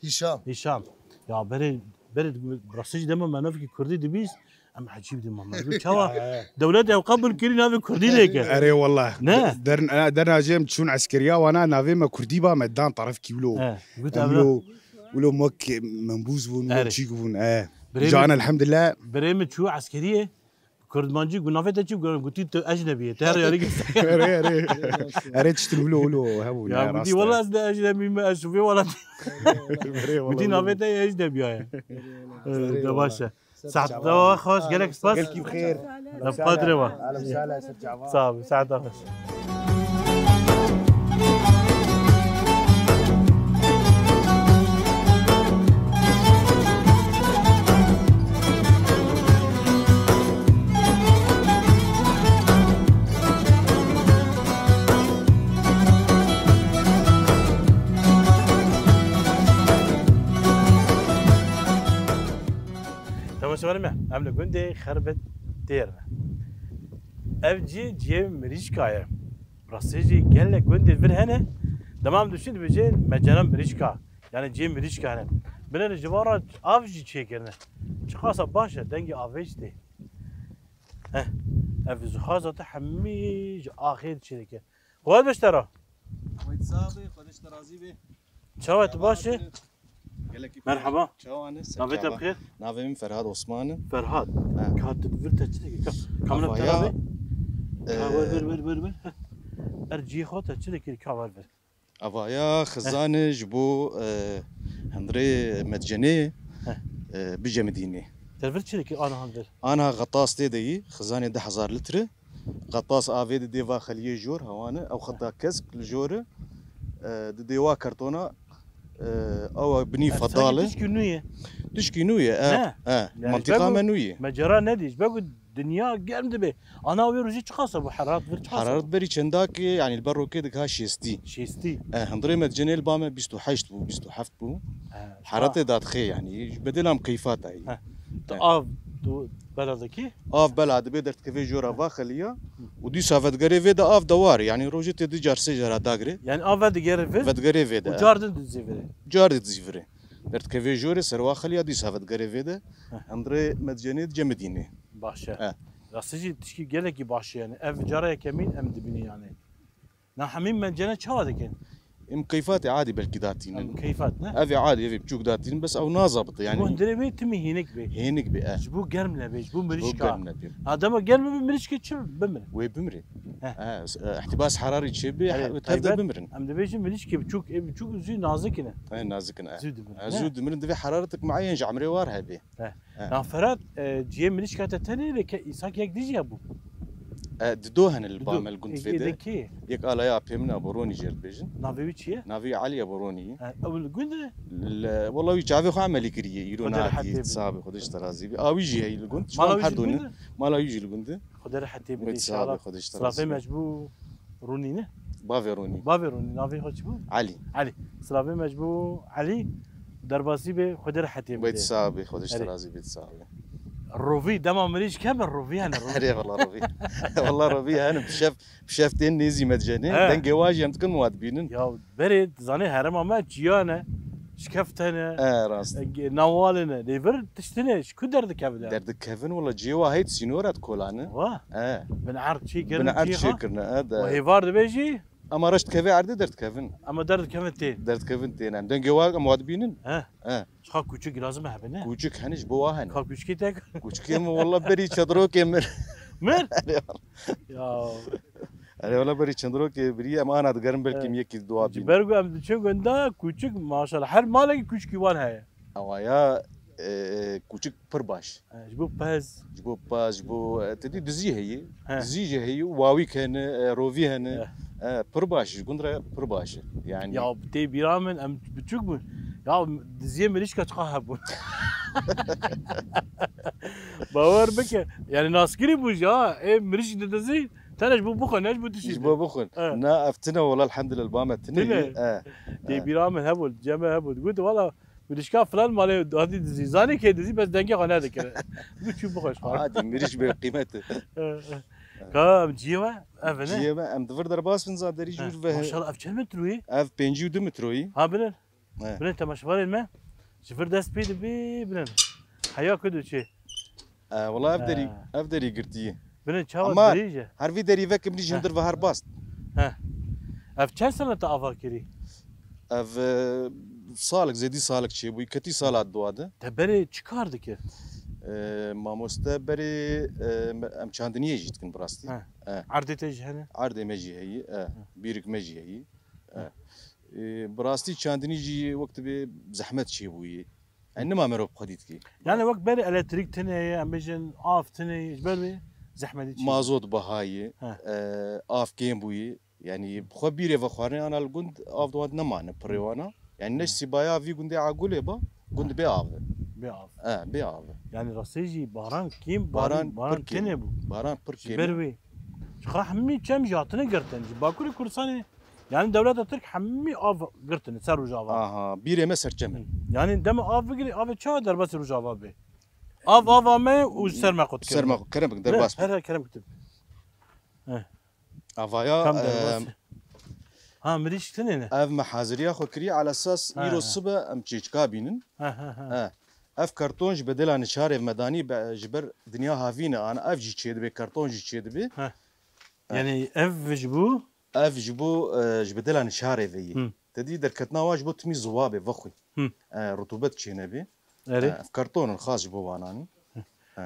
Hîşam. Hîşam. Ya berê, berê rastî jî dema me navkî kurdî dibîst, em ecîb dî me. Me got, çawa dewlet ew qebûl kirî navê kurdî lê kir. Erê wallah. Ne? Der-, derna jê em çûn eskeriya wana navê me kurdî ba me dan tarefkî wilo. He. Got em wilo, wilo mek membûz bûn, wilo çîk bûn. He. Can elhamdulillah. Birê min çû eskeriyê. Kurdmancî got navê te çi? Got, gotî tu ecnebî yê. Te her yarî gî. Erê, erê. Erê tiştin wilo, wilo hebû. Ya gotî wela ez ne ecnebî me, ez şûvê welatî. Gotî navê te ecnebî ye. De baş e. Saet te xweş, gelek spas. Gelkî bi xêr. Ev qadrê wa. Sağ ol, saet te xweş. Temaşevanê me, em li gundê Xerbet Têr ne. Ev cî, ciyê mirîşka ye. Rastî jî gelek gundê vir hene. Dema em dişin dibêjin mecera mirîşka. Yani ciyê mirîşka hene. Binêre ji van re av jî çêkirine. Çiqasa baş e, dengê avê jî tê. Heh. Ev zixaza te hemî ji axê çêdike. Xwedê ji te re. Xwedê sax be, Xwedê ji te razî be. Çawa tu baş e? Gelekî Merhaba. Çawa ne? Navê te bi xêr? Navê min Ferhad Osman e. Ferhad. He. Ka tu vir te çi dikî? Ka, kamera te Avaya, rabe? Ka e, ver, ver, ver, ver, ver. Heh. Er cihê xwe te çi dikî? Ka ver, ver. Avaya xizane ji bo, e, hundirê medcenê, heh, e, bicemidînê. Te vir çi dikî ana hundir? Ana xetas tê de yî, xizanê du hezar litre. Xetas avê didê va xeliyê jor, hewa ne, ew xeta kesk li jor e. E, didê wa kartona, e, ew binî fedal e. Tişkî nû ye. Tişkî nû ye, e, ne? E, yani mantîqa me nû ye. Mecera nedî, ji ber ku dinya germ dibe. Ana wê rojê çiqas e bû, heraret vir çiqas e? Heraret berî çendakê, yani li ber rokê dika şêstî. Şêstî. E, hundirê medcenê li ba me bîst û heşt bû, bîst û heft bû. He, heratê dadixê, yani ji bedêla em keyfa tayî. He. Tu av, tu bela dikî? Av bela dibe, derdikevê jora va xeliya û dîsa vedigere vê de av dewar, yani rojê tê du car sê cara dagire. Yani av vedigere vê? Vedigere vê de. Û car din dizîvire? Car din dizîvire. Derdikevê jorê ser va xeliya dîsa vedigere vê de. Heh. Hundirê medcenê cemidînê. Baş e. He. Rastî jî tişkî gelekî baş e yani. Ev cara yekemîn em dibînin yani. Na hemî mencene çawa dikin? Em keyfatê adî belkî datînin. Em keyfat ne? Ev ê adî, ev ê biçûk datînin, bes ew nazabite yani. Ji bo hundirê wê timî hênik bê. Hênik bê, e. Ji bo germ nebê, ji bo mirîşka. Ji bo germ nebê. Ha dema germ bibî mirîşkê çi bimire? Wê bimire. He. E, îhtibas herarî çêbê, he, tevde bimirin. Em dibêjin mirîşkê biçûk, ê biçûk zû nazik in. He, nazik in, e. Zû dimirin. He, zû dimirin, divê heraretek mueyen ji emrê war hebê. He. He. Na Ferhat, e, ciyê mirîşka te tenê lê ke îsak yek dijî hebû. E, dido hene li ba me li gund fêde. Yek alaya apê min a bo Ronî jê dibêjin. Navê wî çi ye? Navê wî Elî ye bo Ronî. He, ew li gund e? Li, wela wî çavê xwe emelî kiriye. Îro nehatiye, sabe xwe dişt razî bi. A wî jî heye li gund. Mala wî jî li gund e? Mala wî jî li gund e. Xwe dere hetê bide inşallah. Xwe dişt razî bi. Silafê me ji bo Ronî ne? Bavê Ronî. Bavê Ronî. Navê xwe çi bû? Elî. Elî. Silafê me ji bo Elî. Derbasî be, Xwedê rehetê bide. Wê sax be, Xwedê ji te razî be, sax be. Rovî, dema mirî ji kevin rovî hene rovî. Erê, wela rovî. Wela rovî hene, bi şev, bi şev tên nêzî me dijenê. He. Dengê wan jî em dikin wan dibînin. Ya berê, dizanê herêma me çiya ne, şikeft hene. He, rast. E, nawalê ne. Lê vir tiştine, ji ku derdikevin ya? Derdikevin, wela cihê wa heyt sînora dikolane. Wa? He. Bin erd çê kirin, bin erd çê kirine, he, de. Hêvar dibêjî? Ama reş dikeve erdê derdikevin. Ama derdikevin tên. Derdikevin tên. Em dengê wa em wa dibînin. He. He. Çiqa kûçik lazim e hebe ne? Kûçik hene ji bo wa hene. Ka kûçikê te? Kûçikê min wela berî çadrokê min. Min? Ya. Erê wela berî çadrokê birî em ana digerin belkî em yekî dua bînin. Ji ber ku em diçin gunda kûçik maşallah her malekî kûçikî wan heye. Ewa ya, e, kûçik pir baş. E, ji bo pez. Ji bo pez, ji bo, e, te dî dizî heye. He. Dizî jî heye, wawîk hene, e, rovî hene. He. E, pir baş, ji gund re pir baş e. Yani. Ya tê bîra min em biçûk bûn. Ya diziyê mirîşka çiqa hebûn. Bawer bike. Yani naskirî bû jî ha. Ê mirîşk didizî. Tene ji bo bixwe, ne ji bo tişî. Ji bo bixwe. He. Na ev tine wela elhamdülillah ba me tine. Tine. He. Tê bîra min hebûn, cem me hebûn. Got wela Mirişka filan malê hatî dizî. Zanî kê dizî, bes dengê xwe nedikire. Dû çû bixweş xwe. Hadi mirîş bê qîmet e. Ka em ciyê we, ev ne? Ciyê me, em di vir derbas bin za derî jûr ve. Maşallah, ev çend metroyî? Ev pêncî û du metroyî. Ha, binin. He. Binin temaşevanên me. Ji vir dest pê dibî, binin. Heya ku diçê. E, wela ev derî, ev derî girtiye. Bine çawa dirêj e. Her vî derî vekim nî ji hundir ve her bast. He. Ev çend sala te ava kirî? Ev, e, salek, zêdî salek çêbûyî, ketî sala dua de. Te berê çi kar dikir? E, mamoste berê, e, em çandiniyê jî dikin bi rastî. He. E. Erdê te jî hene? Erdê me jî heyî, e. He. Bîrik me jî heyî. E. E, bi rastî çandinî jî wek dibê zehmet çêbûyî. Yani nima merov xwedî dikî. Yani wek berê elektrîk tune ye, em bêjin av tune ye, ji ber wê zehmetî çi? Mazot biha ye, e, av kêm bûye. Yani bi xwe bîrê ve xwarinê ana li gund av di wan nemane pirê wana. Yani ne ji sîbaya vî gundê Agulê ba, gund bê av e. Bê av. E, bê av e. Yani rastê jî baran kêm, baran, baran tune bû. Baran pir kêm. Ji ber wê. Ji xwe hemî çem jî hatine girtin. Ji Bakurê Kurdistanê Yani dewleta Tirk hemî av girtine ser Rojava. Aha, bîrê me serçem e. Yani dema av bigirî, avê çawa derbasî Rojava bê? Av, ava me û ji ser me qut. Ser me qut, kerem bikin, derbas bikin. Her, her kerem bikin. Avaya, em, ha, mirîş tine ne? Ev me haziriya xwe kiriye, ala esas îro sibe em çêçika bînin. Ha, ha, ha. Ev karton ji bedela nişarê me danî, ji ber dinya havîne, ana ev jî çêdibe, karton jî çêdibe. Ha. Yani ev ji bo Ev ji bo, e, ji bedela nişarê ve yî. Te dî derketina wan ji bo timî ziwa bê, vexwî. E, rutubet çênebê. Erê. E, ev karton in xas ji bo wanan in.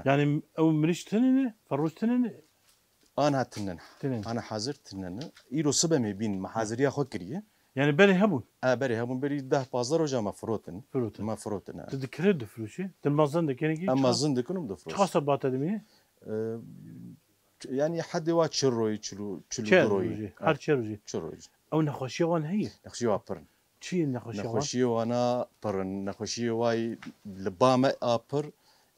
Yani ew mirîş tune ne, ferroş tune ne? Anha tune ne. Tune ne. Ana hazir tune ne. Îro sibe me bîn, me haziriya xwe kiriye. Yani berê hebûn? E, berê hebûn, berî deh pazdeh roja me firotin. Firotin. Me firotin, e. Tu dikire difroşî? Tu mezin dikin ki? Em mezin dikin û difroşin. Çiqa ser bate dimîne? E, Ç-, yani hedê wa çil rojî, çil û, çil û du rojî. Çil rojî. Her çil rojî. Çil rojî. Ew nexweşiya wan heye? Nexweşiya wan pir in. Çi ye nexweşiya wan? Nexweşiya wana pir in. Nexweşiya wayî li ba me a pir,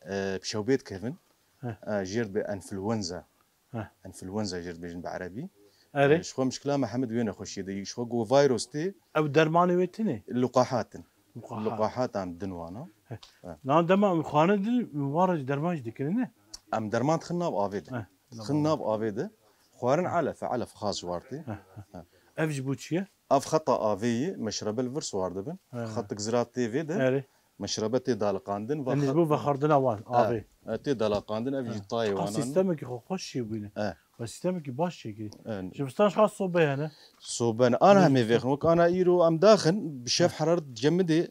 e, bi şewbê dikevin. Heh. E, jêr dibe enfluenza. Heh. Enfluenza jêr dibêjin bi erebî. Erê. E, ji xwe mişkila me hemî di wê nexweşiyê de yî. Ji xwe ku virus tê. Ew dermanê wê tune? Luqahat in. Luqahat. Luqahat an din wana. Heh. Heh. Lan dema em xwarin din, em wan re jî derman jî dikirin, ne? Em derman dixin nav avê de. Heh. Dixin nav avê de. Xwarin elef e, elef xas ji war tê. Heh, heh. Heh. Ev ji bo çi ye? Ev xeta avê yî, meşrebel vir swar dibin. Heh. Xetik zirat tê vê de. Erê. Meşrebe tê daliqandin. Yanî ji bo vexwar- vexwardina wan, E, avê. E, tê daliqandin, ev jî E. tayê Ka wanan. Sîstemekî xwe xweş çêbûne. E. Ve sîstemekî baş çêkirî. E. Ji bistan ji xas sobe hene. Sobe ne. Ana Ne hemê jî vêxin. Wek ana îro em daxin, bi şev E. heraret cemidê,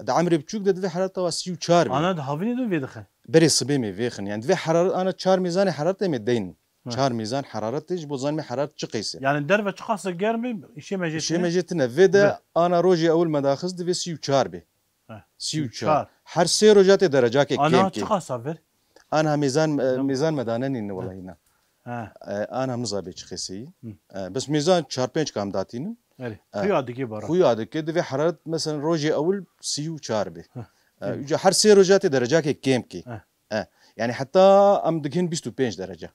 di emrê biçûk de divê herareta wa sî û çar be. Ana di havînê de vê dixin. Berê sibê mê vêxin. Yani divê heraret ana çar mêzanê heraretê mê deyn. Heh. Çar mêzan heraretê ji bo zanî me heraret çi qeyse. Yani derve çiqas germ be, îşê me jê Îşê tine? me jê tine. Vê de Ve ana rojê ewil me daxist divê sî û çar be. Heh, Sî û çar. sî û çar. Her sê roja tê derecakê Ana kêm kêm. çiqas a ver? Ana mêzan, e, Tamam. mêzan me dane nîne Heh. wela hîna. Heh. E, ana min zabê çi qeyse yî. Hı. E, bes mêzan çar pênc kam datînin. Erê. E, Xuya dike bara. Xuya dike, divê heraret mesela rojê ewil sî û çar be. Heh. E, Hı. uca her sê roja tê derecakê kêm kê. Heh. E, yani heta em digihên bîst û pênc derece.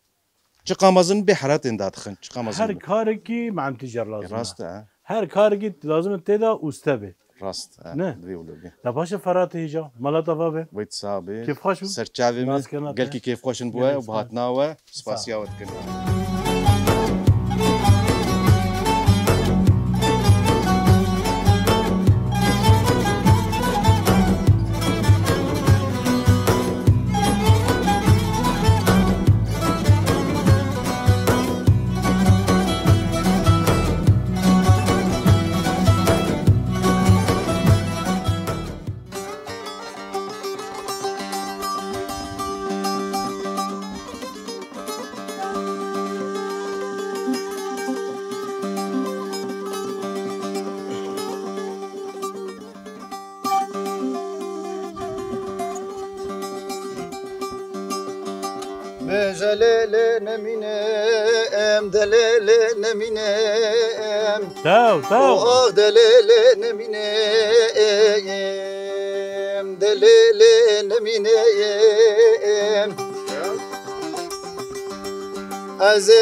Çiqa mezin bê heratên dadixin, çiqa mezin Her be. karekî me'emtî cer lazim e. Rast e. Her karekî lazim e tê de uste be. Rast e. Ne? Divê wilo be. Da paşê Ferhat hêja, mala te va be. Wê sax be. Kêfxweş bû. Serçavê me. Rast kena te. Gelkî kêfxweş in bi we Gelek û bi spas. hatina we. Spas. Spasiya we dikin. Bêje lê lê nemînim, de lê lê nemînim. Tew, tew. Oh, de lê lê nemînim, de lê lê nemînim. Ez ê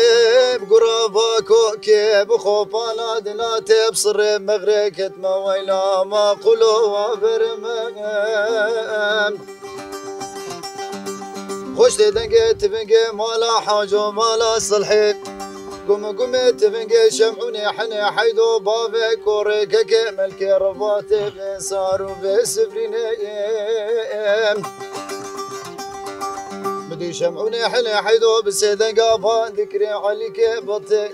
bi gurava kokê bi xopana dina tê bi sirê mexrê ketme weyla ma qulo wa bermem. Xweş tê dengê tivingê mala Haco mala Silhê. Gum gumê tivingê Şemûnê Henê Heydo bavê korê kekê Melkê Rebatê bê sar û bê sivrînê. Bidî Şemûnê Henê Heydo bi sê denga van dikirê Elîkê Batê.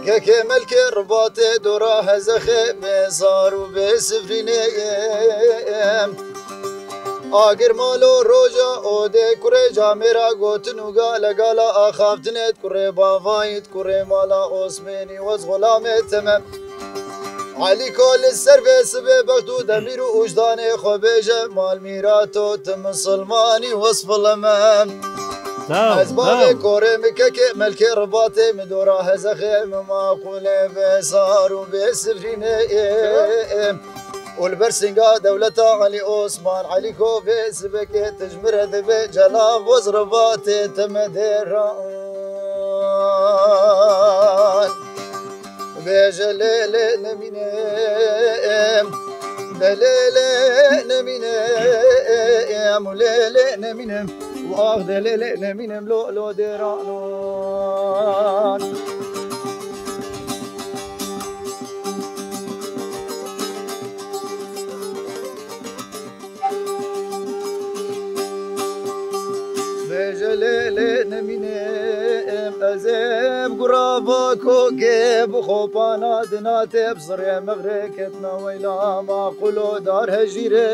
Kekê Melkê Ribatê dora hezexê bê zar û bê sivrînê. Agir malo roja odê kurê camêra gotin û gale gala axaftinê kurê bavayî kurê mala Osmênî wez xulamê temem. Elîko li ser vê sibê bext û demîr û ûjdanê xwe bêje mal mîrato tu misilmanî wesfilemem. Sağ ol, Ez bavê sağ ol. korê mi kekê Melkê Ribatê mi dora hezexê mi maqûlê bê sar û bê sivrînê. Û li ber singa dewleta Elî Osman Elîko vê sibekê tij mi re dibe cela xwez Ribatê te me dêran. Bêje lê lê nemînim, de lê lê nemînim, û lê lê nemînim, û ax de lê lê nemînim, lo lo dêranan. Bêje lê lê nemînim, ez ê bi gurava kokê bi xopana dina tê bi zirê mexrê ketme weyla ma qulo dar hejîrê.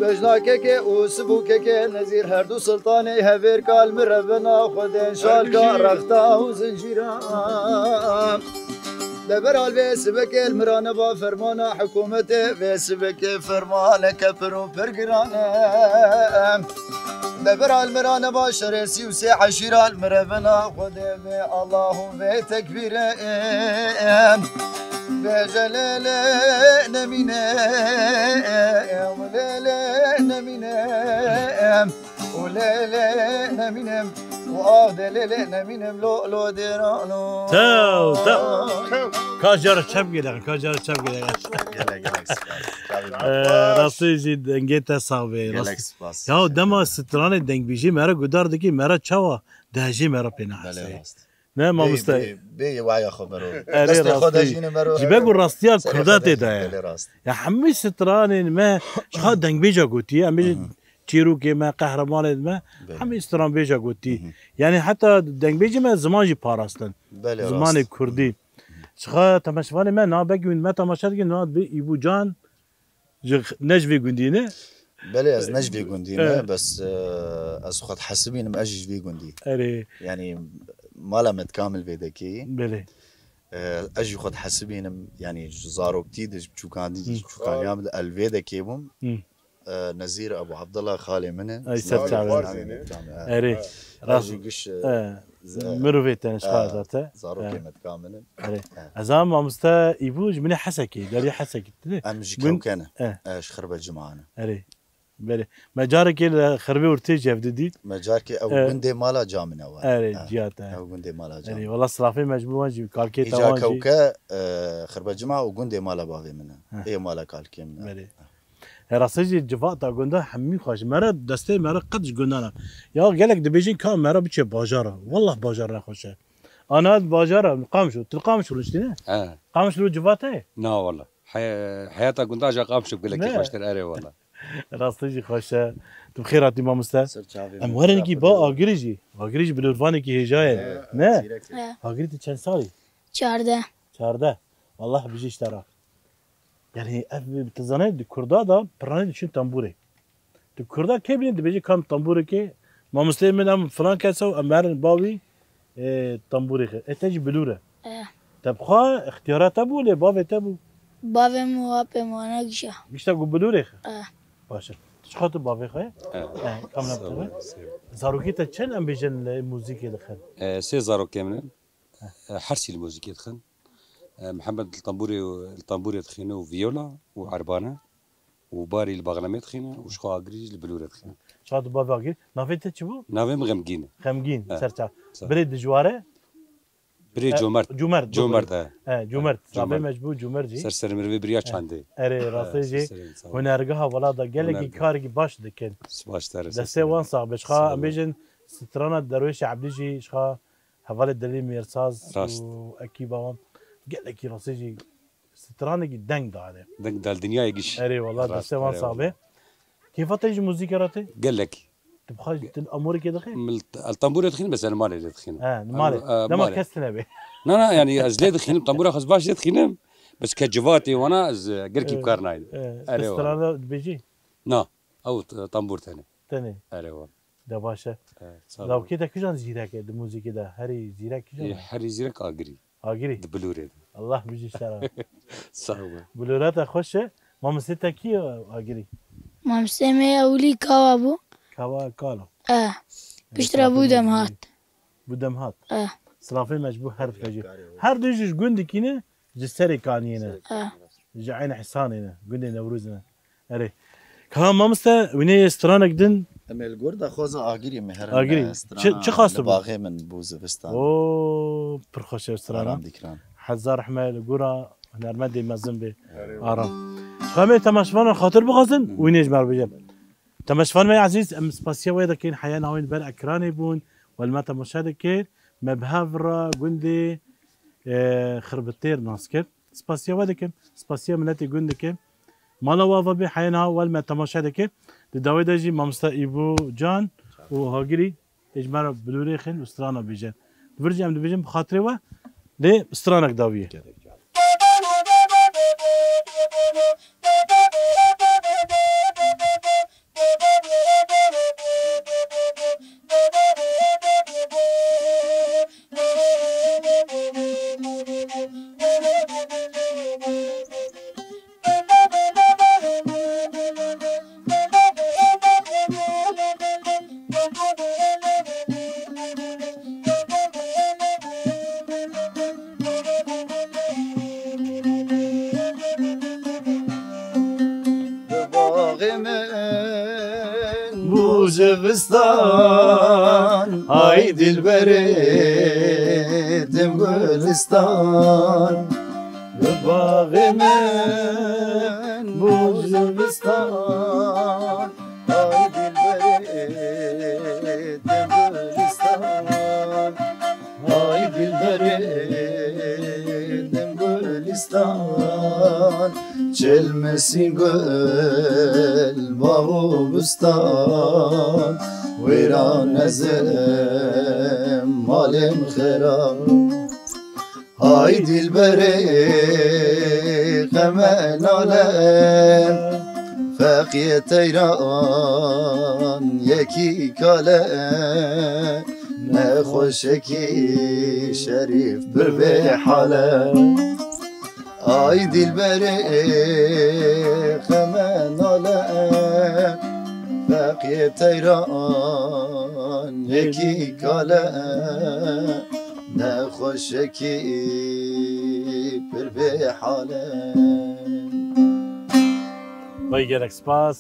Bejna kekê û sibû kekê nezîr her du sultanê hevêr kal mi re bena xwedên şalka rexta û zincîra. Deberal vê sibekê li miraneba fermana hikûmetê, vê sibekê fermaneke pir û pir giran e. Deberal miraneba şerê sî û sê eşîra li mirevina Xwedê vê Allah û vê tekbîrê. Bêje lê lê nemîne, lê lê nemîne. Û lê lê nemînim, û ah de lê lê nemînim, lo lo dêrano. Tew, tew. Ka cara çep geleqin, ka cara çep geleqin. Gelek, gelek spas. Çavê Ee, me. Rastî jî dengê te sax be. Gelek Rastî. spas. Ya dema stranê dengbîjî me re gudar dikî, me re çawa dehjê me re pê nehesê. Belê rast. Ne mamoste? Bê, bê, bê waya xwe mero. Erê, destê xwe de rastî. Jîne mero. Ji ber ku rastiya Kurda tê de ye. Belê rast. Ya hemî stranên me, ji xwe dengbêja gotiye, em bêjin çîrokê me, qehremanên me, hemî stranbêja gotî. Yani heta dengbêjê me ziman jî parastin. Belê rast. Zimanê Kurdî. Ji xwe temaşevanê me na begî me temaşe dikin, na bi Îbû Can, ji, ne ji vê gundî ne? Belê, ez ne ji vê gundî me, bes, e, ez xwe dihesibînim, ez jî ji vê gundî. Erê. Yanî, mala me dikamil vê dekê. Belê. E, ez jî xwe dihesibînim, yanî, ji zaroktî de, ji biçûkandî, ji biçûkaniya min de, el vê dekê bûm. E, Nezîr Ebû Abdullah xalê min e. Ay, ser çavên. Erê. Ez jî giş, e, mirovê te nişxar da te. Zarokê me dikamil in. Erê. Ez a mamoste Îbû ji min ê Hesekê, deriyê Hesekê. Em ji Kewke ne. E, ji Xirbe Cima ne. Erê. Belê. Me carekê li Xirbê Ortê ji hev didît. Me carekê ew gundê mala ca min e. Erê, ciya te. Ew gundê mala ca min e. Erê, wela silafê me ji bo wan jî, kalkê te wan jî. Îca Kewke, e, Xirbe Cima û gundê mala bavê min e. Ê mala kalkê min e. Belê. He, rastî jî civata gunda hemî xweş. Me re destê me re qet ji gunda ne. Ya gelek dibêjin ka me re biçe bajara. Wallah bajar ne xweş e. Ana bajara, Qamişlo. Tu Qamişlo niştîne? He. Qamişlo civat heye? Na wallah. He-, heyata gunda ja Qamişlo gelekî xweştir, erê wallah. Rastî jî xweş e. Tu bi xêr hatî mamoste. Ser çavê. Em werin kî ba Agirî jî. Agirî jî bilûrvanekî hêja ye. He, ne? Zîrek e. He. Agirî tu çend salî? Çardeh. Çardeh. Allah bijî ji te re. Yani ev, tu zanî, di Kurda da piranî diçin tembûrê. Tu Kurda kê bîne dibêje kam tembûrekê, mamosteyê min em filan kes e û em herin bavî, e, tembûrê xwe. E te jî bilûr e. Eh. Te bi xwe ixtiyara te bû, lê bavê te bû. Bavê min û apê min wana gişa. Gişta ku bilûrê xwe? Eh. Baş e. Tu çiqa tu bavê xwe? Eh. Eh, kam ne. Sağ ol, sağ ol. Zarokê te çend em bêjin li muzîkê dixin? Eh, sê zarokê min in. Eh, Hersî li muzîkê dixin. Eh, Mihemed li tembûrê, li tembûrê dixîne û viyola û erbane û Barî li baxlemê dixîne û ji xwe Agirî jî li bilûrê dixîne. Çawa tu bavê Agirî? Navê te çi bû? Navê min Xemgîn e. Xemgîn, eh, ser çav. Birê dijwar e? Birê, eh, comert. Comert, comert, eh. Eh, comert. Navê me ji bo comert jî. Ser serê mirovê biriya çandê. Erê, eh, rastê jî. Ser serê, sağ ol. Hunergeha wela da gelekî karekî baş dikin. Spas te re. Destê wan sax be. Ji xwe em bêjin strana Derwêşê Ebdî jî ji xwe hevalê Delî Mêrsaz û ekîba wan gelekî rastî jî stranekî deng dane. Deng dal dinyayê giş. Erê wala, destê wan sax be. Kêfa te ji muzîkê re tê? Gelek. Tu bi xwe, tu amorîkê dixî? Min li, li tembûrê dixînim, bes li malê lê dixînim. He, li malê. Em, e, dema malê. Kes tune bê. Na, na, yani ez lê dixînim, tembûra xwe ez baş lê dixînim. Bes ke civatê wana ez, e, gelkî bi kar naynim. Erê wala. Strana dibêjî? Na, ew t-, tembûr tenê. Tenê. Erê wala. De baş e. Evet, sağ ol. Lawkê te kijan zîrek e di muzîkê de? Herî zîrek kijan e? Ê, herî zîrek Agirî. Agirî? Di bilûrê de. Allah bijî şera. Sağ ol. Bilûra te xweş e. Mamostê te kî ye Agirî? Mamostê me ewilî Kawa bû. Kawa Kalo. Eh. Piştre bû dem hat. Bû dem hat. Eh. Silafê me ji bo her du jî. Her du jî ji gundikî ne, ji Serê Kaniyê ne. Eh. Ji Eyn Hîsanê ne, gundê Newroz ne. Erê. Ka mamoste, wînê stranek din. Em ê li gor de xweza Agirî me herin. Agirî. Çi, çi xas tu bû? Li baxê min bû zivistan. Oo, pir xweş e strana. Aram Dîkran. Hezar rehme li gora hunermendê mezin bê. Erê. Aram. Em ê temaşevanan xatir bixwazin, wînê ji me re bêje. Temaşevan me ezîz, em spasiya we dikin, heya navên ber ekranê bûn, we li me temaşe dikir, me bi hev re gundê, e, Xirbitêr nas kir. Spasiya we dikim, spasiya miletê gund dikim. Mala we ava bê, heya niha we li me temaşe dikir. Di dawê de jî mamoste Îbû Can û Hagirî ê ji me re bilûrê xin û strana bêjin. Di vir jî em dibêjin bi xatirê we, lê stranek dawiyê. Bi baxê min bû zivistan, ay dilberê tim gulistan. Bi baxê min bû zivistan, ay dilberê tim gulistan. Ay dil Çil, misîn, gul, bax û bistan, wêran ez im, malê min xera. Hay dîlberê, xeme nale, feqiyê teyran yekî kale, nexweşekî şerîf pir bê hale. Ay dîlberê, xeme nale, feqiyê teyran yekî kale, nexweşekî pir bê hale. Vay, gelek spas.